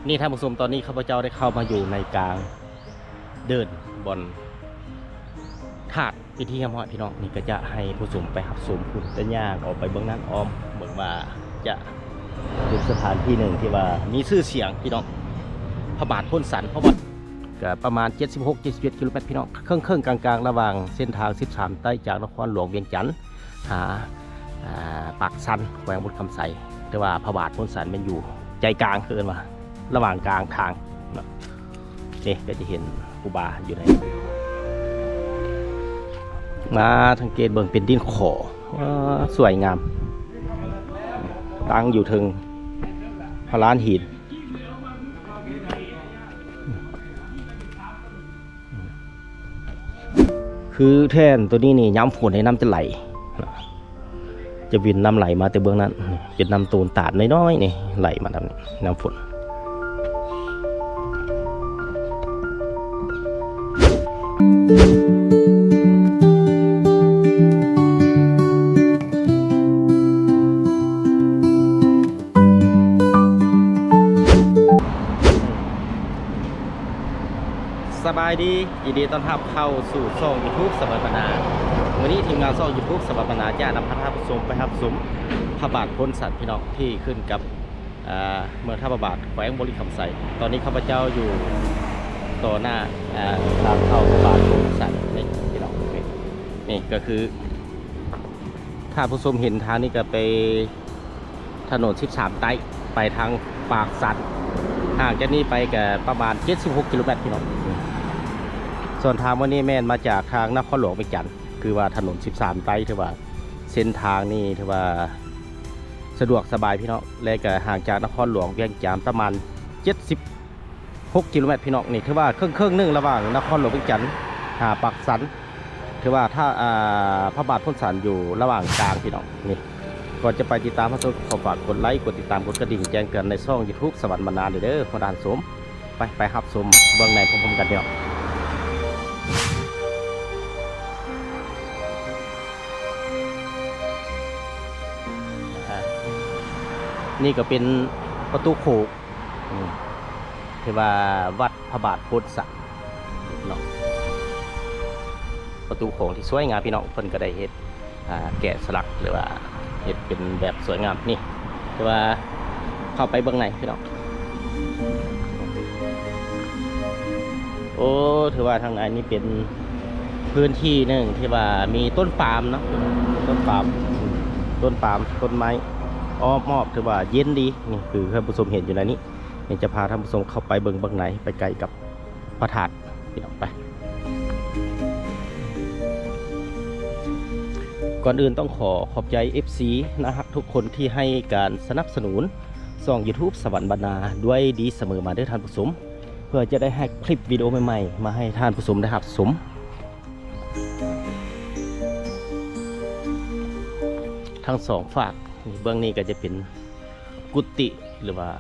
ນີ້ທ່ານຜູ້ຊົມ, ຕອນນີ້ຂ້າພະເຈົ້າໄດ້ເຂົ້າມາຢູ່ໃນກາງເດີ່ນບ່ອນທາດເປັນທີ່ຮຽບຮ້ອຍພີ່ນ້ອງ. ນີ້ກໍຈະໃຫ້ຜູ້ຊົມໄປຮັບຊົມພຸ້ນ, ຈະຍ່າງອອກໄປເບື້ອງນັ້ນອ້ອມເບິ່ງວ່າຈະເປັນສະຖານທີ່ໜຶ່ງທີ່ວ່າມີຊື່ສຽງພີ່ນ້ອງ, ພະບາດໂພນສັນ. ເພາະວ່າກໍປະມານເຈັດສິບຫົກ ເຈັດສິບເຈັດກິໂລແມັດພີ່ນ້ອງ, ເຄິ່ງໆກາງໆລະຫວ່າງເສັ້ນທາງສິບສາມໃຕ້ຈາກນະຄອນຫຼວງວຽງຈັນ ຫາ ອ່າ ປາກຊັນ ແຂວງບໍລິຄຳໄຊ. ແຕ່ວ່າພະບາດໂພນສັນແມ່ນຢູ່ໃຈກາງ ເອີ້ນວ່າລະຫວ່າງກາງທາງເນາະ. ນີ້ກໍຈະເຫັນຄູບາຢູ່ໃນ ມາສັງເກດເບິ່ງເປັນດິນຂໍ ວ້າ ສວຍງາມ ຕັ້ງຢູ່ເທິງພະລານຫີນ. ຄືແທ່ນໂຕນີ້ນີ້ ຍາມຝົນນີ້ນ້ຳຈະໄຫຼ ຈະເປັນນ້ຳໄຫຼມາແຕ່ເບື້ອງນັ້ນ, ເປັນນ້ຳໂຕນຕາດນ້ອຍໆນີ້ ໄຫຼມານຳນ້ຳຝົນ. ສະບາຍດີ ຍິນດີຕ້ອນຮັບເຂົ້າສູ່ຊ່ອງຢູທູບສະຫວັນບັນນາ. ມື້ນີ້ທີມງານຊ່ອງຢູທູບສະຫວັນບັນນາຈະນຳພາທ່ານຜູ້ຊົມໄປຮັບຊົມພະບາດໂພນສັນພີ່ນ້ອງ ທີ່ຂຶ້ນກັບ ເອີ ເມືອງທ່າພະບາດ ແຂວງບໍລິຄຳໄຊ. ຕອນນີ້ຂ້າພະເຈົ້າຢູ່ຕໍ່ໜ້າ ເອີ ທາງເຂົ້າພະບາດໂພນສັນນີ້ພີ່ນ້ອງ. ນີ້ ນີ້ກໍຄື ທ່ານຜູ້ຊົມເຫັນທາງນີ້ກໍໄປຖະໜົນສິບສາມໃຕ້ ໄປທາງປາກຊັນ, ຫ່າງຈາກນີ້ໄປກໍປະມານເຈັດສິບຫົກກິໂລແມັດພີ່ນ້ອງ. ສ່ວນທາງມື້ນີ້ແມ່ນມາຈາກທາງນະຄອນຫຼວງວຽງຈັນ, ຄືວ່າຖະໜົນສິບສາມໃຕ້ ຖືວ່າເສັ້ນທາງນີ້ຖືວ່າສະດວກສະບາຍພີ່ນ້ອງ, ແລະກໍຫ່າງຈາກນະຄອນຫຼວງວຽງຈັນປະມານເຈັດສິບ ຫົກກິໂລແມັດພີ່ນ້ອງ. ນີ້ຖືວ່າເຄິ່ງໆໜຶ່ງລະຫວ່າງນະຄອນຫຼວງວຽງຈັນຫາປາກຊັນ, ຖືວ່າຖ້າ ອ່າ ພະບາດໂພນສັນຢູ່ລະຫວ່າງກາງພີ່ນ້ອງ. ນີ້ ກ່ອນຈະໄປຕິດຕາມຮັບຊົມ ຂໍຝາກກົດໄລ ກົດຕິດຕາມ ກົດກະດິ່ງແຈ້ງເຕືອນໃນຊ່ອງຢູທູບສະຫວັນບັນນາເດີ ເດີ ພໍ່ທ່ານຜູ້ຊົມ. ໄປ ໄປຮັບຊົມເບື້ອງໃນພ້ອມໆກັນພີ່ນ້ອງ. ອ່າ ນີ້ກໍເປັນປະຕູໂຂງ ອືມ ທີ່ວ່າວັດພະບາດໂພນສັນເນາະ, ປະຕູໂຂງທີ່ສວຍງາມພີ່ນ້ອງ. ເພິ່ນກໍໄດ້ເຮັດ ອ່າ ແກະສະຫຼັກ ຫຼືວ່າເຮັດເປັນແບບສວຍງາມ. ນີ້ ຖືວ່າເຂົ້າໄປເບື້ອງໃນພີ່ນ້ອງ. ໂອ້ ຖືວ່າທາງໃນນີ້ເປັນພື້ນທີ່ໜຶ່ງທີ່ວ່າມີຕົ້ນປາມເນາະ, ຕົ້ນປາມ ອືມ ຕົ້ນປາມ ຕົ້ນໄມ້ອ້ອມຮອບ ຖືວ່າເຢັນດີ. ນີ້ຄືທ່ານຜູ້ຊົມເຫັນຢູ່ໃນນີ້. ນີ້ຈະພາທ່ານຜູ້ຊົມເຂົ້າໄປເບິ່ງເບື້ອງໃນ ໄປໃກ້ກັບພະທາດພີ່ນ້ອງ. ໄປ ກ່ອນອື່ນຕ້ອງຂໍຂອບໃຈເອັຟຊີໜ້າຮັກທຸກຄົນທີ່ໃຫ້ການສະໜັບສະໜູນຊ່ອງຢູທູບສະຫວັນບັນນາດ້ວຍດີສະເໝີມາເດີທ່ານຜູ້ຊົມ, ເພື່ອຈະໄດ້ຮັບຄລິບວິດີໂອໃໝ່ໆມາໃຫ້ທ່ານຜູ້ຊົມໄດ້ຮັບຊົມ. ທັງສອງຟາກ ນີ້ ເບື້ອງນີ້ກໍຈະເປັນ ກຸຕິ ຫຼືວ່າ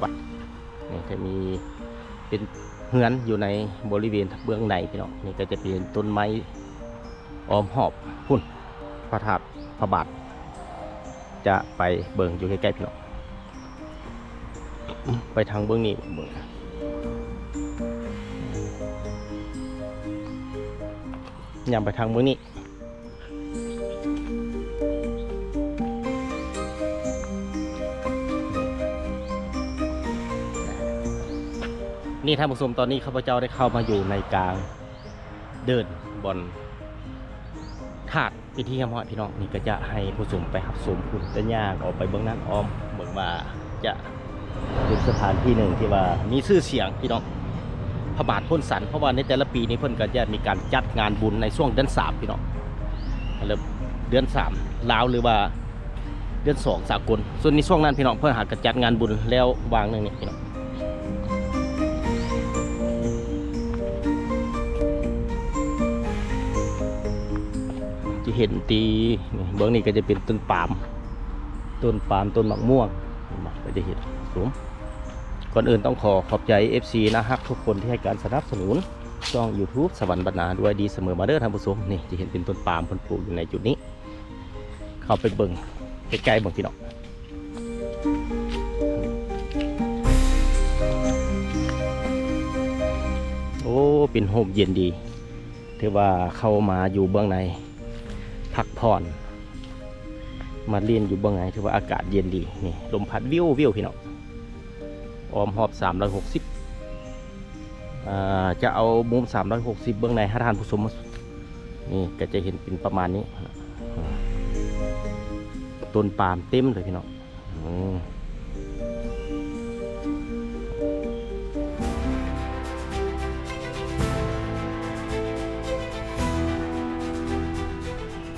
ວັດ. ນີ້ຈະມີເປັນເຮືອນຢູ່ໃນບໍລິເວນເບື້ອງໃນພີ່ນ້ອງ. ນີ້ກໍຈະເປັນຕົ້ນໄມ້ອ້ອມຮອບພຸ້ນ ພະທາດພະບາດ. ຈະໄປເບິ່ງຢູ່ໃກ້ໆພີ່ນ້ອງ. ໄປທາງເບື້ອງນີ້ເບິ່ງ, ຍ່າງໄປທາງເບື້ອງນີ້. ນີ້ທ່ານຜູ້ຊົມ, ຕອນນີ້ຂ້າພະເຈົ້າໄດ້ເຂົ້າມາຢູ່ໃນກາງເດີ່ນບ່ອນທາດເປັນທີ່ຮຽບຮ້ອຍພີ່ນ້ອງ. ນີ້ກໍຈະໃຫ້ຜູ້ຊົມໄປຮັບຊົມພຸ້ນ, ຈະຍ່າງອອກໄປເບື້ອງນັ້ນອ້ອມເບິ່ງວ່າຈະ ເປັນສະຖານທີ່ໜຶ່ງທີ່ວ່າມີຊື່ສຽງພີ່ນ້ອງ, ພະບາດໂພນສັນ. ເພາະວ່າໃນແຕ່ລະປີນີ້ເພິ່ນກໍຈະມີການຈັດງານບຸນໃນຊ່ວງເດືອນສາມພີ່ນ້ອງ, ແລ້ວເດືອນສາມລາວ ຫຼືວ່າເດືອນສອງສາກົນ. ສ່ວນໃນຊ່ວງນັ້ນພີ່ນ້ອງ ເພິ່ນຫາກໍຈັດງານບຸນແລ້ວຫວ່າງໜຶ່ງນີ້ພີ່ນ້ອງ. ຈະເຫັນທີ່ເບື້ອງນີ້ກໍຈະເປັນຕົ້ນປາມ, ຕົ້ນປາມ ຕົ້ນໝາກມ່ວງ ເຫັນບໍ່? ກໍຈະເຫັນສູງ. ກ່ອນອື່ນຕ້ອງຂໍຂອບໃຈເອັຟຊີໜ້າຮັກທຸກຄົນທີ່ໃຫ້ການສະໜັບສະໜູນຊ່ອງຢູທູບສະຫວັນບັນນາດ້ວຍດີສະເໝີມາເດີທ່ານຜູ້ຊົມ. ນີ້ຈະເຫັນເປັນຕົ້ນປາມເພິ່ນປູກຢູ່ໃນຈຸດນີ້, ເຂົ້າໄປເບິ່ງໃກ້ໆເບິ່ງພີ່ນ້ອງ. ເປັນຮົ່ມເຢັນດີ ຖືວ່າເຂົ້າມາຢູ່ເບື້ອງໃນ ພັກຜ່ອນ ມາຫຼິ້ນຢູ່ເບື້ອງໃນ ຖືວ່າອາກາດເຢັນດີ. ນີ້ລົມພັດວິວໆ ພີ່ນ້ອງ ອ້ອມຮອບສາມຮ້ອຍຫົກສິບ ອ່າ ຈະເອົາມຸມສາມຮ້ອຍຫົກສິບເບື້ອງໃນໃຫ້ທ່ານຜູ້ຊົມ ນີ້ກໍຈະເຫັນເປັນປະມານນີ້ ຕົ້ນປາມເຕັມເລີຍພີ່ນ້ອງ. ອືມ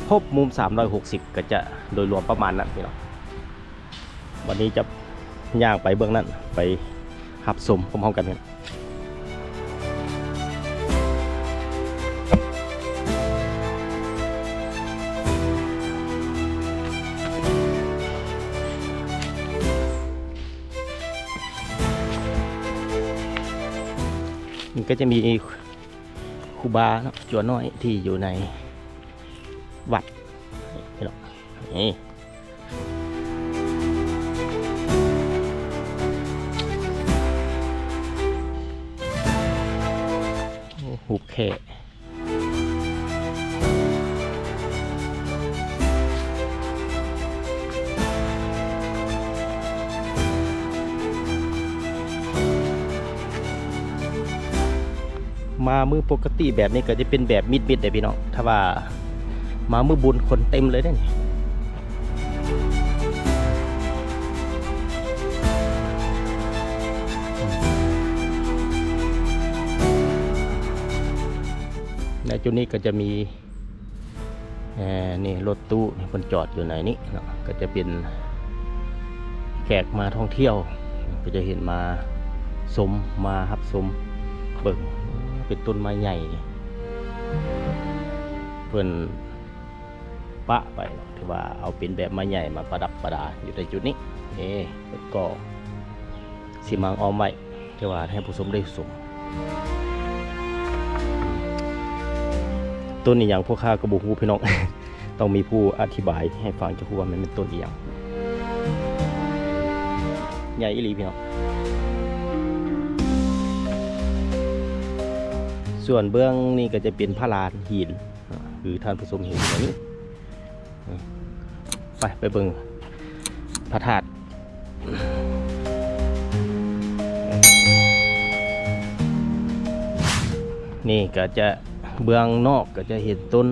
ພົບມຸມສາມຮ້ອຍຫົກສິບ ກໍຈະໂດຍລວມປະມານນັ້ນພີ່ນ້ອງ. ບັດນີ້ຈະຍ່າງໄປເບື້ອງນັ້ນ ໄປຮັບຊົມພ້ອມໆກັນ. ມັນກໍຈະມີຄູບາເນາະ ຈົວນ້ອຍທີ່ຢູ່ໃນວັດ ນີ້ເນາະ ນີ້ ໂອ້ ຮູບແຂ້. ມາມື້ປົກກະຕິແບບນີ້ກໍຈະເປັນແບບມິດໆ ເດ້ພີ່ນ້ອງ ຖ້າວ່າມາມື້ບຸນຄົນເຕັມເລີຍເດ້ນີ້. ໃນຈຸດນີ້ກໍຈະມີ ເອີ ນີ້ລົດຕູ້ນີ້ເພິ່ນຈອດຢູ່ໃນນີ້ເນາະ ກໍຈະເປັນແຂກມາທ່ອງທ່ຽວ ກໍຈະເຫັນມາຊົມ ມາຮັບຊົມເບິ່ງ ເປັນຕົ້ນໄມ້ໃຫຍ່ ເພິ່ນປະໄວ້ເນາະ ຖືວ່າເອົາເປັນແບບໄມ້ໃຫຍ່ມາປະດັບປະດາຢູ່ໃນຈຸດນີ້. ເອີ ເພິ່ນກໍຊິມາອ້ອມໄວ້ ແຕ່ວ່າໃຫ້ຜູ້ຊົມໄດ້ຊົມ ຕົ້ນອີ່ຫຍັງພວກຂ້າກໍບໍ່ຮູ້ພີ່ນ້ອງ ຕ້ອງມີຜູ້ອະທິບາຍໃຫ້ຟັງ ຈະຮູ້ວ່າມັນເປັນຕົ້ນອີ່ຫຍັງ. ໃຫຍ່ອີ່ຫຼີພີ່ນ້ອງ. ສ່ວນເບື້ອງນີ້ກໍຈະເປັນພະລານຫີນ ຄືທ່ານຜູ້ຊົມເຫັນຢູ່ນີ້. ໄປ ໄປເບິ່ງພະທາດ ນີ້ກໍຈະ ເບື້ອງນອກກໍຈະເຫັນຕົ້ນ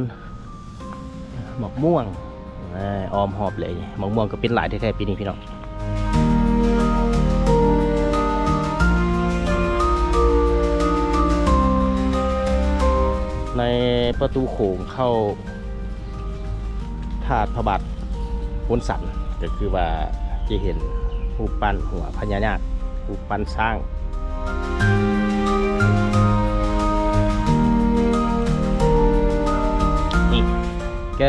ໝາກມ່ວງ ອ້ອມຮອບເລີຍ. ໝາກມ່ວງກໍເປັນຫຼາຍແທ້ໆ ປີນີ້ພີ່ນ້ອງ. ໃນປະຕູໂຂງເຂົ້າ ທາດພະບາດໂພນສັນ ກໍຄືວ່າຈະເຫັນຮູບປັ້ນຫົວພະຍານາກ, ຮູບປັ້ນຊ້າງ. ນີ້ ແກ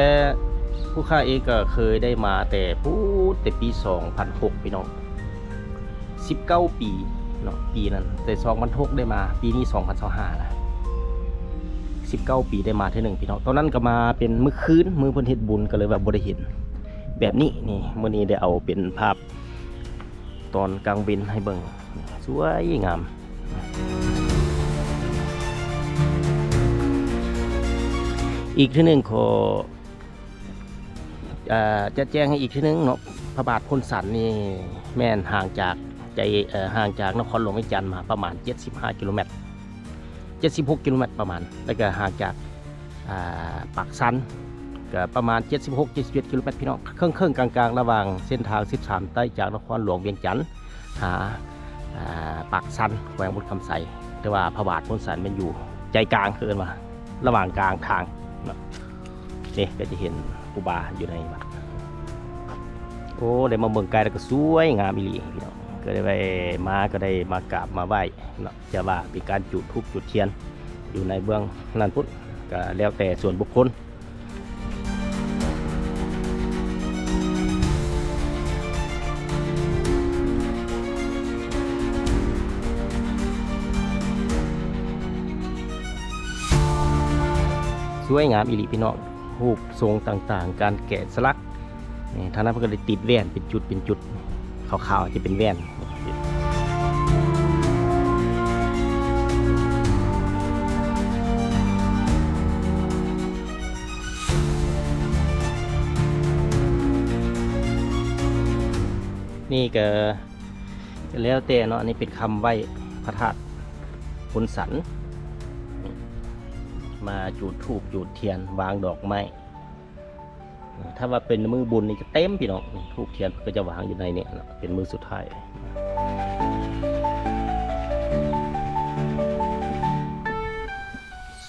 ຜູ້ຂ້າເອງກໍເຄີຍໄດ້ມາແຕ່ພຸ້ນ ແຕ່ປີສອງພັນຫົກ ພີ່ນ້ອງ. ສິບເກົ້າປີເນາະ ປີນັ້ນ ແຕ່ສອງພັນຫົກໄດ້ມາ ປີນີ້ສອງພັນຊາວຫ້າລະ ສິບເກົ້າປີໄດ້ມາເທື່ອໜຶ່ງພີ່ນ້ອງ. ຕອນນັ້ນກໍມາເປັນມື້ຄືນ ມື້ເພິ່ນເຮັດບຸນ ກໍເລີຍວ່າບໍ່ໄດ້ເຫັນແບບນີ້. ນີ້ ມື້ນີ້ໄດ້ເອົາເປັນພາບຕອນກາງເວັນໃຫ້ເບິ່ງ ສວຍງາມ. ອີກເທື່ອໜຶ່ງຂໍ ເອີ ຈະແຈ້ງໃຫ້ອີກເທື່ອໜຶ່ງເນາະ ພະບາດໂພນສັນນີ້ແມ່ນຫ່າງຈາກໃຈ ເອີ ຫ່າງຈາກນະຄອນຫຼວງວຽງຈັນມາປະມານເຈັດສິບຫ້າກິໂລແມັດ ເຈັດສິບຫົກກິໂລແມັດປະມານ ແລ້ວກໍຫ່າງຈາກ ອ່າ ປາກຊັນກໍປະມານເຈັດສິບຫົກ ເຈັດສິບເຈັດກິໂລແມັດ ພີ່ນ້ອງ. ເຄິ່ງໆ ກາງໆ ລະຫວ່າງເສັ້ນທາງສິບສາມໃຕ້ຈາກນະຄອນຫຼວງວຽງຈັນ ຫາ ອ່າ ປາກຊັນ ແຂວງບໍລິຄຳໄຊ. ແຕ່ວ່າພະບາດໂພນສັນແມ່ນຢູ່ໃຈກາງ ເອີ້ນວ່າລະຫວ່າງກາງທາງເນາະ. ນີ້ກໍຈະເຫັນຄູບາຢູ່ໃນວັດ. ໂອ້ ໄດ້ມາເບິ່ງໃກ້ແລ້ວກໍສວຍງາມອີ່ຫຼີພີ່ນ້ອງ. ກໍໄດ້ໄວ້ມາ ກໍໄດ້ມາກາບມາໄຫວ້ເນາະ. ຈະວ່າເປັນການຈູດທູບຈູດທຽນຢູ່ໃນເບື້ອງນັ້ນພຸ້ນ ກໍແລ້ວແຕ່ສ່ວນບຸກຄົນ. ສວຍງາມອີ່ຫຼີພີ່ນ້ອງ ຮູບຊົງຕ່າງໆ ການແກະສະຫຼັກ. ນີ້ ທາງນັ້ນເພິ່ນກໍໄດ້ຕິດແວ່ນເປັນຈຸດເປັນຈຸດ ຂາວໆ ຈະເປັນແວ່ນ. ນີ້ກໍ ກໍແລ້ວແຕ່ເນາະ, ອັນນີ້ເປັນຄຳໄຫວ້ພະທາດໂພນສັນ, ມາຈູດທູບຈູດທຽນ ວາງດອກໄມ້. ຖ້າວ່າເປັນມື້ບຸນນີ້ຈະເຕັມພີ່ນ້ອງ, ທູບທຽນເພິ່ນກໍຈະວາງຢູ່ໃນນີ້ເນາະ ເປັນມື້ສຸດທ້າຍ.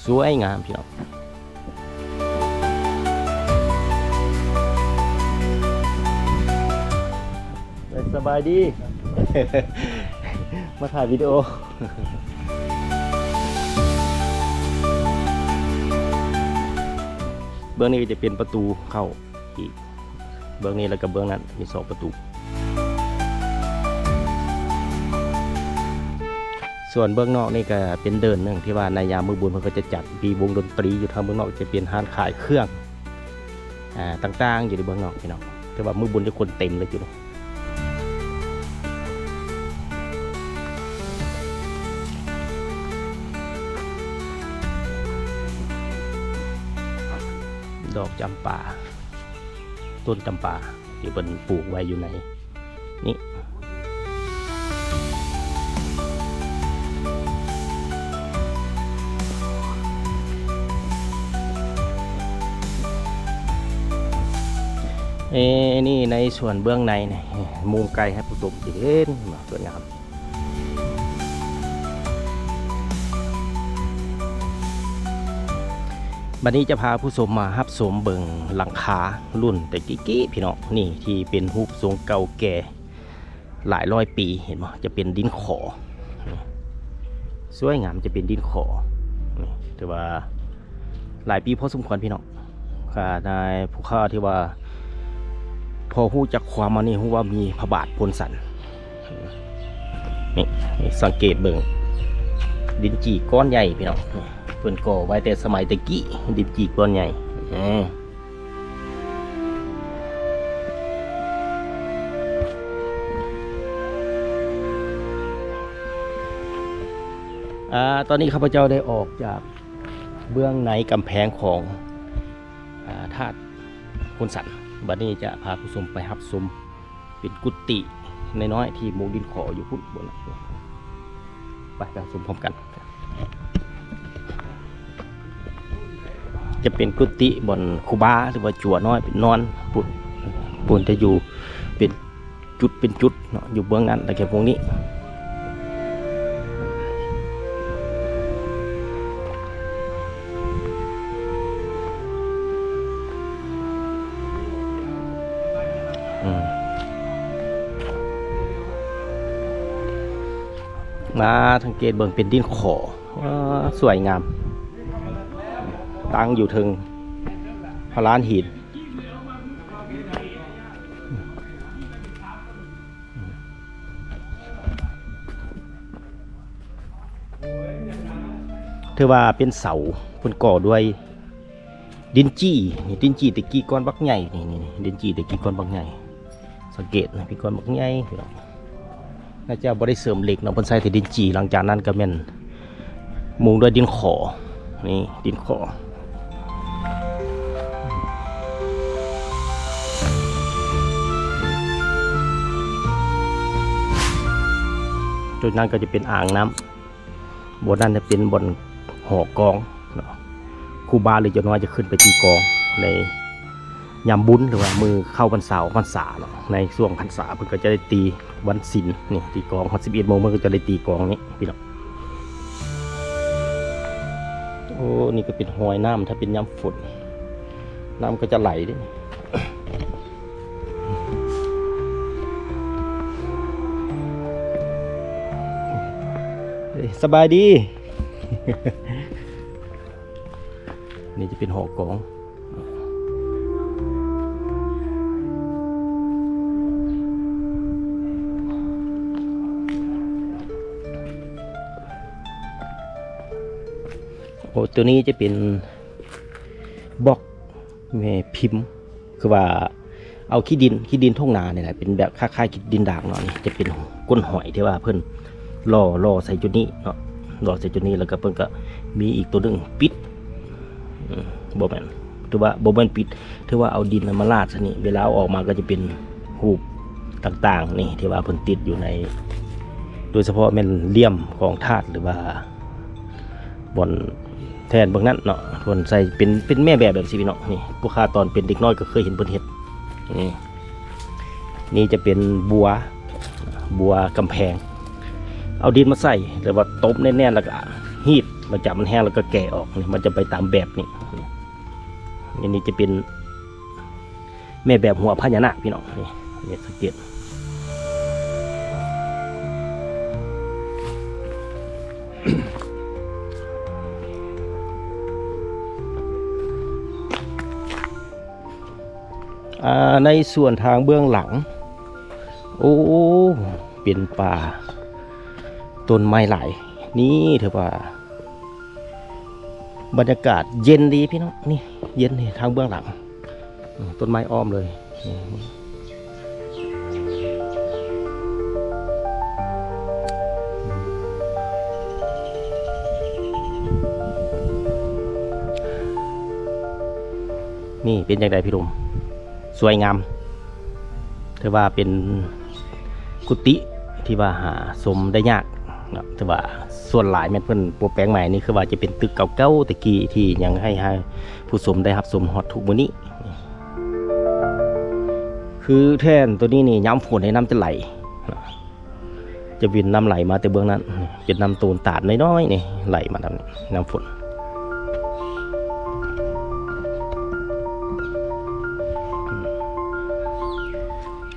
ສວຍງາມພີ່ນ້ອງ. ສະບາຍດີ ມາຖ່າຍວິດີໂອ. ເບື້ອງນີ້ກໍຈະເປັນປະຕູເຂົ້າອີກ ເບື້ອງນີ້ ແລ້ວກໍເບື້ອງນັ້ນມີສອງປະຕູ. ສ່ວນເບື້ອງນອກນີ້ກໍເປັນເດີ່ນໜຶ່ງທີ່ວ່າໃນຍາມມື້ບຸນເພິ່ນກໍຈະຈັດມີວົງດົນຕີຢູ່ທາງເບື້ອງນອກ, ຈະເປັນຮ້ານຂາຍເຄື່ອງ ອ່າ ຕ່າງໆ ຢູ່ໃນເບື້ອງນອກພີ່ນ້ອງ. ແຕ່ວ່າມື້ບຸນນີ້ຄົນເຕັມເລີຍຢູ່ນີ້. ດອກຈຳປາ ຕົ້ນຈຳປາທີ່ເພິ່ນປູກໄວ້ຢູ່ໃນນີ້. ເອີ ນີ້ໃນສວນເບື້ອງໃນນີ້ ມຸງໄກໃຫ້ຜູ້ຊົມໄດ້ເຫັນ ສວຍງາມ. ບັດນີ້ຈະພາຜູ້ຊົມມາຮັບຊົມເບິ່ງຫຼັງຄາລຸ້ນແຕ່ກີ້ໆ ພີ່ນ້ອງ, ນີ້ທີ່ເປັນຮູບຊົງເກົ່າແກ່ຫຼາຍຮ້ອຍປີ ເຫັນບໍ່? ຈະເປັນດິນຂໍ ສວຍງາມ, ຈະເປັນດິນຂໍ. ນີ້ຖືວ່າຫຼາຍປີພໍສົມຄວນ ພີ່ນ້ອງ. ຂະໜາດຜູ້ຂ້າທີ່ວ່າພໍຮູ້ຈັກຄວາມມານີ້ ຮູ້ວ່າມີພະບາດໂພນສັນ. ນີ້ ນີ້ສັງເກດເບິ່ງ ດິນຈີ່ກ້ອນໃຫຍ່ພີ່ນ້ອງ, ເພິ່ນກໍ່ໄວ້ແຕ່ສະໄໝແຕ່ກີ້ ດິນຈີ່ກ້ອນໃຫຍ່. ອາ ຕອນນີ້ຂ້າພະເຈົ້າໄດ້ອອກຈາກເບື້ອງໃນກຳແພງຂອງ ອາ ທາດໂພນສັນ. ບັດນີ້ຈະພາຜູ້ຊົມໄປຮັບຊົມ ເປັນກຸຕິນ້ອຍໆ ທີ່ມຸງດິນຂໍຢູ່ພຸ້ນ ບ່ອນນັ້ນ. ໄປ ໄປຊົມພ້ອມກັນ. ຈະເປັນກຸຕິບ່ອນຄູບາ ຫຼືວ່າຈົວນ້ອຍໄປນອນພຸ້ນ, ເພິ່ນຈະຢູ່ເປັນຈຸດເປັນຈຸດເນາະ ຢູ່ເບື້ອງນັ້ນ ແລ້ວກໍພວກນີ້. ອືມ ມາສັງເກດເບິ່ງເປັນດິນຂໍ ວ້າ ສວຍງາມ ຕັ້ງຢູ່ເທິງພະລານຫີນ. ຖືວ່າເປັນເສົາ ເພິ່ນກໍ່ດ້ວຍດິນຈີ່ ນີ້ ດິນຈີ່ແຕ່ກີ້ກ້ອນບັກໃຫຍ່ ນີ້ ນີ້ ນີ້ ດິນຈີ່ແຕ່ກີ້ກ້ອນບັກໃຫຍ່ ສັງເກດນະ ເປັນກ້ອນບັກໃຫຍ່ພີ່ນ້ອງ. ໜ້າຈະບໍ່ໄດ້ເສີມເຫຼັກເນາະ ເພິ່ນໃຊ້ແຕ່ດິນຈີ່. ຫຼັງຈາກນັ້ນກໍແມ່ນມຸງດ້ວຍດິນຂໍ ນີ້ ດິນຂໍ. ຈຸດນັ້ນກໍຈະເປັນອ່າງນ້ຳ ບ່ອນນັ້ນຈະເປັນບ່ອນຫໍກອງເນາະ. ຄູບາ ຫຼື ເຈົ້ານ້ອຍຈະຂຶ້ນໄປຕີກອງໃນຍາມບຸນ ຫຼືວ່າມື້ເຂົ້າພັນສາອອກພັນສາເນາະ. ໃນຊ່ວງພັນສາເພິ່ນກໍຈະໄດ້ຕີວັນສິນນີ້ ຕີກອງຮອດສິບເອັດໂມງ ເພິ່ນກໍຈະໄດ້ຕີກອງນີ້ພີ່ນ້ອງ. ໂອ້ ນີ້ກໍເປັນຮອຍນ້ຳ ຖ້າເປັນຍາມຝົນ ນ້ຳກໍຈະໄຫຼເດ້. ເອີຍ ສະບາຍດີ ນີ້ຈະເປັນຫໍກອງ. ໂອ້ ໂຕນີ້ຈະເປັນບລັອກແມ່ພິມ ຄືວ່າເອົາຂີ້ດິນ ຂີ້ດິນທົ່ງນານີ້ແຫຼະ ເປັນແບບຄ້າຍໆ ຂີ້ດິນດາກເນາະ. ນີ້ຈະເປັນກົ້ນຫອຍທີ່ວ່າເພິ່ນຫຼໍ່ ຫຼໍ່ໃສ່ຈຸດນີ້ເນາະ ຫຼໍ່ໃສ່ຈຸດນີ້ ແລ້ວກໍເພິ່ນກໍມີອີກໂຕໜຶ່ງປິດ ອືມ ບໍ່ແມ່ນ ຖືວ່າບໍ່ແມ່ນປິດ ຖືວ່າເອົາດິນນັ້ນມາລາດໃສ່ນີ້ ເວລາເອົາອອກມາກໍຈະເປັນຮູບ ຕ່າງໆ ນີ້ ທີ່ວ່າເພິ່ນຕິດຢູ່ໃນ ໂດຍສະເພາະແມ່ນລ່ຽມຂອງທາດ ຫຼືວ່າບ່ອນແທ່ນເບິ່ງນັ້ນເນາະ ເພິ່ນໃສ່ເປັນ ເປັນແມ່ແບບແບບຊີ້ພີ່ນ້ອງ. ນີ້ ພວກຂ້າຕອນເປັນເດັກນ້ອຍກໍເຄີຍເຫັນເພິ່ນເຮັດ. ນີ້ ນີ້ຈະເປັນບົວ ບົວກຳແພງ ເອົາດິນມາໃສ່ ແລ້ວວ່າຕົບແໜ້ນໆ ແລ້ວກໍຮີດ ຫຼັງຈາກມັນແຫ້ງແລ້ວກໍແກະອອກ. ນີ້ ມັນຈະໄປຕາມແບບນີ້. ນີ້ ນີ້ຈະເປັນ ແມ່ແບບຫົວພະຍານາກພີ່ນ້ອງ. ນີ້ ນີ້ສັງເກດ ອ່າ ໃນສ່ວນທາງເບື້ອງຫຼັງ ໂອ້ ເປັນປ່າ ຕົ້ນໄມ້ຫຼາຍ. ນີ້ຖືວ່າ ບັນຍາກາດເຢັນດີພີ່ນ້ອງ. ນີ້ ເຢັນນີ້ ທາງເບື້ອງຫຼັງ ອືມ ຕົ້ນໄມ້ອ້ອມເລີຍ. ນີ້ ນີ້ເປັນຈັ່ງໃດພີ່ໜຸ່ມ? ສວຍງາມ ຖືວ່າເປັນກຸຕິທີ່ວ່າຫາຊົມໄດ້ຍາກເນາະ. ແຕ່ວ່າສ່ວນຫຼາຍແມ່ນເພິ່ນປົວແປງໃໝ່. ນີ້ຄືວ່າຈະເປັນຕຶກເກົ່າໆແຕ່ກີ້ ທີ່ຍັງໃຫ້ ໃຫ້ຜູ້ຊົມໄດ້ຮັບຊົມຮອດທຸກມື້ນີ້. ຄືແທ່ນໂຕນີ້ນີ້ ຍາມຝົນນີ້ນ້ຳຈະໄຫຼເນາະ. ຈະເປັນນ້ຳໄຫຼມາແຕ່ເບື້ອງນັ້ນ ເປັນນ້ຳໂຕນຕາດນ້ອຍໆ ນີ້ ໄຫຼມານຳນ້ຳຝົນ.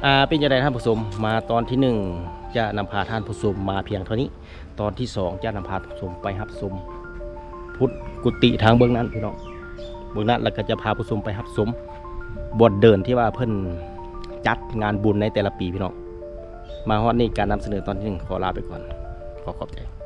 ອ່າ ເປັນຈັ່ງໃດທ່ານຜູ້ຊົມ? ມາຕອນທີໜຶ່ງ ຈະນຳພາທ່ານຜູ້ຊົມມາພຽງເທົ່ານີ້. ຕອນທີສອງ ຈະນຳພາຜູ້ຊົມໄປຮັບຊົມພຸດ ກຸຕິທາງເບື້ອງນັ້ນພີ່ນ້ອງ ເບື້ອງນັ້ນ ແລ້ວກໍຈະພາຜູ້ຊົມໄປຮັບຊົມບ່ອນເດີ່ນທີ່ວ່າເພິ່ນຈັດງານບຸນໃນແຕ່ລະປີພີ່ນ້ອງ. ມາຮອດນີ້ ການນຳສະເໜີຕອນທີໜຶ່ງ ຂໍລາໄປກ່ອນ. ຂໍຂອບໃຈ.